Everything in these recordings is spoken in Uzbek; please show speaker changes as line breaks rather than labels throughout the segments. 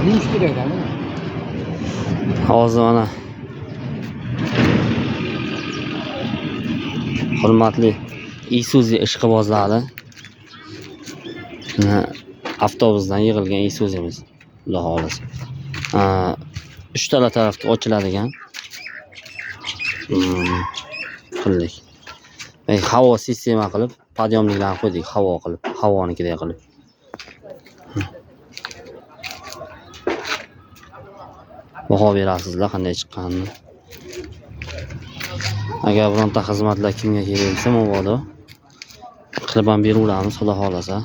Yuvish kerak buni.
Hozir mana hurmatli Isuzu ishqibozlari, mana avtobusdan yig'ilgan Isuzu'miz, xudo xohlasa. Uchtala tarafga ochiladigan qildik. Havo sistema qilib, podъемникlarni qo'ydik, havo qilib, havonikiday qilib. Baho berasizlar qanday chiqqanini. Agar bironta xizmatlar kimga kerak bo'lsa, mabodo qilib ham beraveramiz, xudo xohlasa.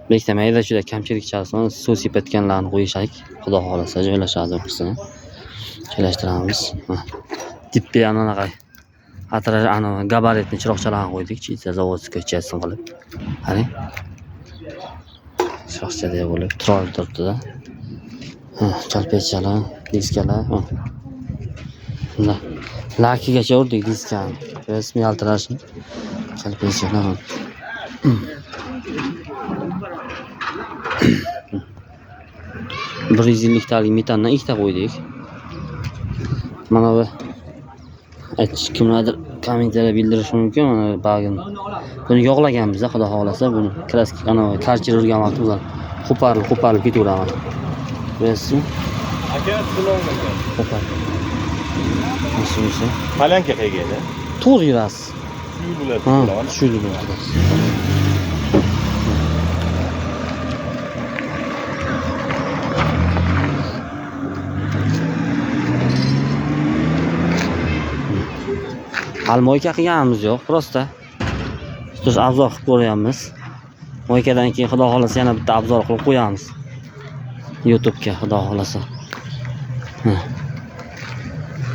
Bekda mayda juda kamchilik chiqarsa, suv sepayotganlarni qo'yishak, xudo xohlasa joylashadi u qismi. Joylashtiramiz. Dippi anaqa atraj ana gabaritni chiroqchalarni qo'ydik, chizza zavodskiy chasini qilib. Qarang. Chiroqchadek bo'lib chiroyli turibdi-da. Chalpeychalar, diskalar. Lakigacha urdik diskani. Rasmiy yaltirashni. Chalpeychalar. Bir yuz elliktalik metandan ikkita qo'ydik. Mana bu aytish kimlardir kommentariyada bildirishi mumkin, mana bag'ini. Buni yog'laganmiz, xudo xohlasa, buni kraska ana karcher urgan vaqtda ular qo'parilib, qo'parilib ketaveradi. Bilasizmi?
Aka, assalomu alaykum.
Qo'par. Nasıl bo'lsa?
Polyanka qayerga edi?
To'g'ri yurasiz.
Shu yo'l bilan
Ha,
kelaman.
shu yo'l bilan yurasiz. Hali moyka qilganimiz yo'q, prosta biz obzor qilib ko'ryapmiz. Moykadan keyin xudo xohlasa yana bitta obzor qilib qo'yamiz YouTube'ga, xudo xohlasa.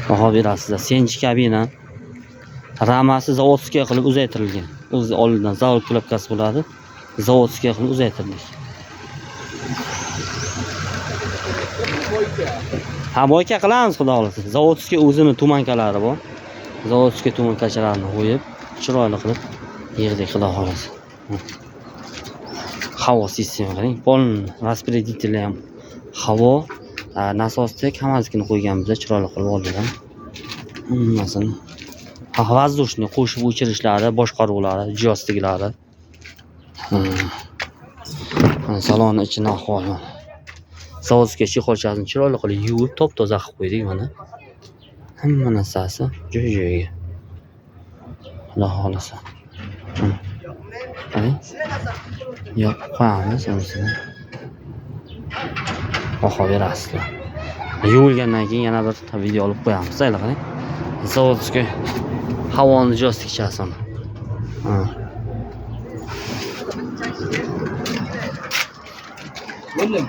Baho berasizlar. Senchi kabina ramasi zavodskiy qilib uzaytirilgan. O'zi oldindan zavod klapkasi bo'ladi. Zavodskiy qilib uzaytirdik. Ha, moyka qilamiz xudo xohlasa. Zavodskiy o'zini tumankalari bor. Zavodskiy tumankachalarni qo'yib, chiroyli qilib yig'dik xudo xohlasa. Havo sistema qarang, polni распределитель ham havo, nasosdek hammasikini qo'yganmiz, chiroyli qilib oldidan. Hammasini. Ha, воздушный qo'shib o'chirishlari, boshqaruvlari, joystiklari. Mana salonni ichini ahvoli. Zavodskiy chexolchasini chiroyli qilib yuvib, top-toza qilib qo'ydik mana. Hamma narsasi joy-joyiga. Xudo xohlasa. Qarang. Yopib qo'yamiz unisini. Baho berasizlar. Yuvilgandan keyin yana bir video olib qo'yamiz. Sayla qarang. Zavodskiy havoni joystikchasi mana.
Bo'ldi.